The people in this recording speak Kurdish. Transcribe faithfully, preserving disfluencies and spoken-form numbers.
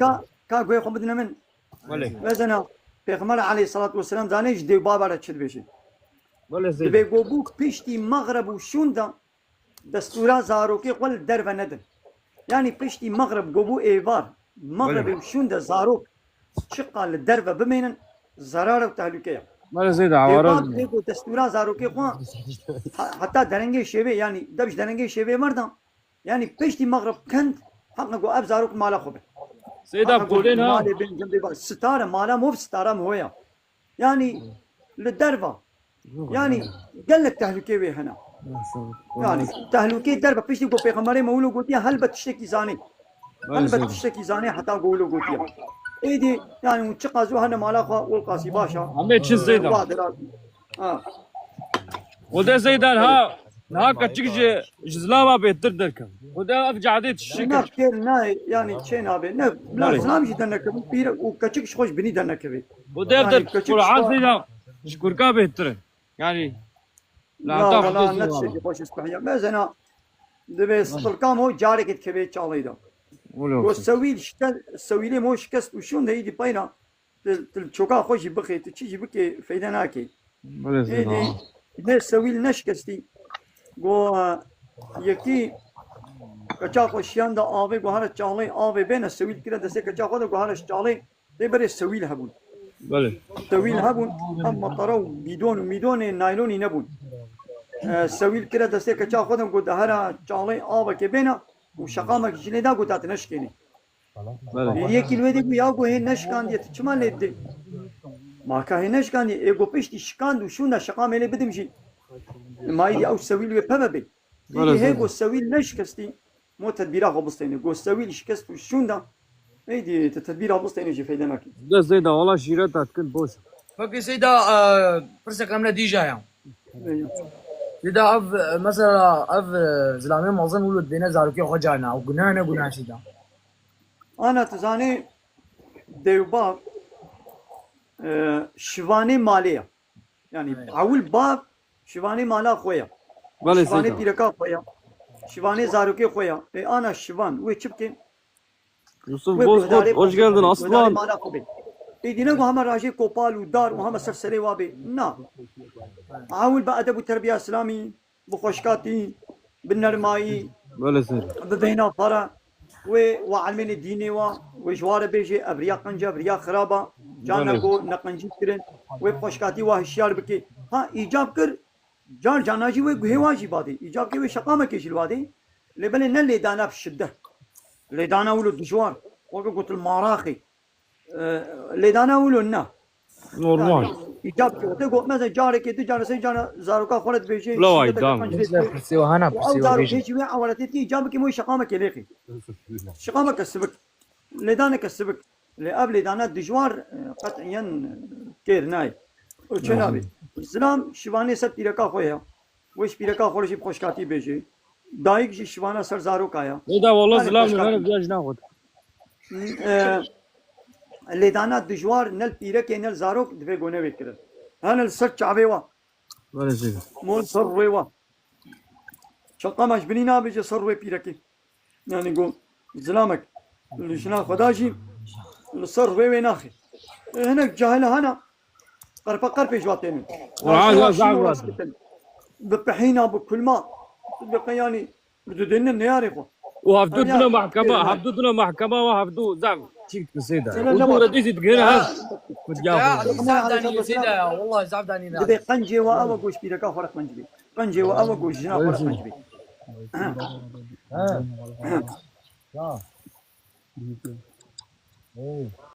Ka, ka guhê xwe bidine min. Belê. Mesela Pêxember aleyhissalatu vesselam zanê ji dêw bava re çi dibêje. Belê Zeyda. Dibê go bû piştî mexreb û şûn de destûra zarokê xwe li derve nedin. Yanî piştî mexreb go bû êvar, mexrebê Belê. û şûn de zarok çiqa li derve bimênin, zerar û tehlûke ye. Belê Zeyda, Êvar aware dibê go destûra zarokê xwe ha-, heta derengê şêvê, yanî dev ji derengê şêvê merdan, yanî piştî mexreb kend, heqe go ev zarok mala xwe bin. Zeyda, Heqe go polê na. malê bin, gundê ba-, sitare, mala mov sitara miho ya. Yanî li derva. Yanî gelek tehlûkê wê hene. Yanî tehlûkê derve piştî ku Pêxemberê me wilo gotiye, helbet tiştekî zanê. Helbet tiştekî zanê heta ku wilo gotiye. Êdî yanî hûn çiqas wê hene mala xwe, wilqasî baş a. Em ê çi Zeyda? Wa dirazî. Ha. Xwedê Zeyda ha, niha keçik ji, ji zilama bêhtir derkeve. Xwedê ev cadê tişik. Na kêr nayê, yanî çê nabê. Ne, bila Belê. zilam jî dernekevin, pîr û keçik ji xwe ji binî dernekevê. Xwedê ev Yanî der keçik Qur'an ji xwe Zeyda ji kurka bêhtir e. Yanî, La, lata la, xwedê ne Zeyda. tiştekî xweş e, subhiya. Mezena, divê stilka mo carekê dikeve çalê de. Wilo Go olsun. sewîl şike-, sewîlê mo şikest û şûn de êdî peyna. Tu, tu çoka xwe jî bixê, tu çi jî bikê, feyde nakê. Belê Zeyda. Êdî ne sewîl ne şikestî. Go, e, yekî keça xwe şiyan da avê, go here çalê avê bêne, sewîl kire destê keça xwe de, go here çalê. Tê berê sewîl hebûn. Belê. Sewîl hebûn, em matara û bîdon û mîdonê naylonî nebûn. E, sewîl kire destê keça xwe de, go de here çalê avekê bêne û şeqamek ji lê da, go ta tu neşikênê. Belê. Yekî li wê dî bû, ya go hê neşikandiye, tu çima lê didê? Ma ka hê neşikandiye, ê go piştî şikand û şûn de şeqamê lê bidim jî. Ma êdî ew sewîl wê peve bê. Belê Êdî hê Zeyda. go sewîl neşikestî, mo tedbîra xwe bistêne. Go sewîl şikest û şûn de, êdî tu tedbîra bistêne jî feyde nake. De Zeyda, wala şîret hat kin boş. Peki Zeyda, e, pirsek em ne dîja ya. Ê. Zeyda ev, e, mesela ev, e, zilamê mezin wilo dibêne zarokê xwe carna. Ew gunah ne gunah Zeyda? Ana tu zanê dewba, e, şivanê malê ya. Yanî Evet. ewil bav şivanê mala xwe ya. Belê Şivanê Zeyda. pîreka xwe ya. Şivanê zarokê xwe ya. Ê ana şivan wê çi bike? Yusuf Wê Bozkurt, guhdarê hoş xwe geldin bike, aslan. guhdarê mala xwe bê. Êdî ne ku heme rajê kopal û dar û heme ser serê wa bê. Na. Ewil bi edeb û terbiya Îslamî, bi xweşkatî, bi nermayî, Belê Zeyda. bi bêhna xwe re, wê wa elmênê dînê wa, wê ji wa re bêjê, ev riya qenc e, ev riya xirab e, carna Belê. go neqencî kirin, wê bi xweşkatî wa hişyar bike. Ha, îcab kir, car carna jî wê guhê wa jî badê. Îcab kir wê şeqamekê jî li wa dê. Lê belê ne lêdana bi şiddet. Lêdana wilo dijwar. Weke gotil maraxê. E, lêdana wilo ne. Normal. Yani, îcab kir. Te got, mesela carekê, du care, sê care zaroka xwe re dibêje, Lawa şiddeteke idam. qenc lê Mesela dibê. pirsê we hana, Û ew pirsê we zarokê bêjin. jî wê ewaletê dikê, îcab bike, moy şeqamekê lêxê. Şeqameke sivik. Lêdaneke sivik. Lê ev lêdana dijwar, e, qet'iyen, e, kêr nayê. Û çê Hı hı. nabê. Zilam şivanê ser pîreka xwe ya. Wê ji pîreka xwe re jî bi xweşkatî bêjê. Dayik jî şivana ser zaroka ya. Wê da wala Yanî zilam xweşkatî. Nihane viya jina xwe. E, lêdana dijwar ne li pîrekê ne li zarok divê go newê kirin. Hene li ser çavê wa. Belê Zeyda. Mol ser rûyê wa. Çeqama ji binî nabêje ser rûyê pîrekê. Yani go zilamek li jina xwe da jî li ser rûyê wê naxê. E, hinek cahil hana qerpe qerpê ji wa tênin. Qur'an ya zaf Şîn wa dikitin. Bi pehîna, bi kulma. Bi qe-, yani Bi tu dêne neyarê xwe. Û hevdu Ev dina ya, mahkema, e, hevdu dina mahkema wa hevdu zaf çîk dikise de. Sene Û ne tu bak. re dîzî digire Ha. hev. Kutya Ya, xwe. Zaf danî Zeyda ya, wallahi zaf danî ne. Dibê qencê wa ew e, goş pîreka xwe re qenc bê. Qencê wa ew e, goş jina xwe re qenc bê. Ha. Ha. Ya. Hey.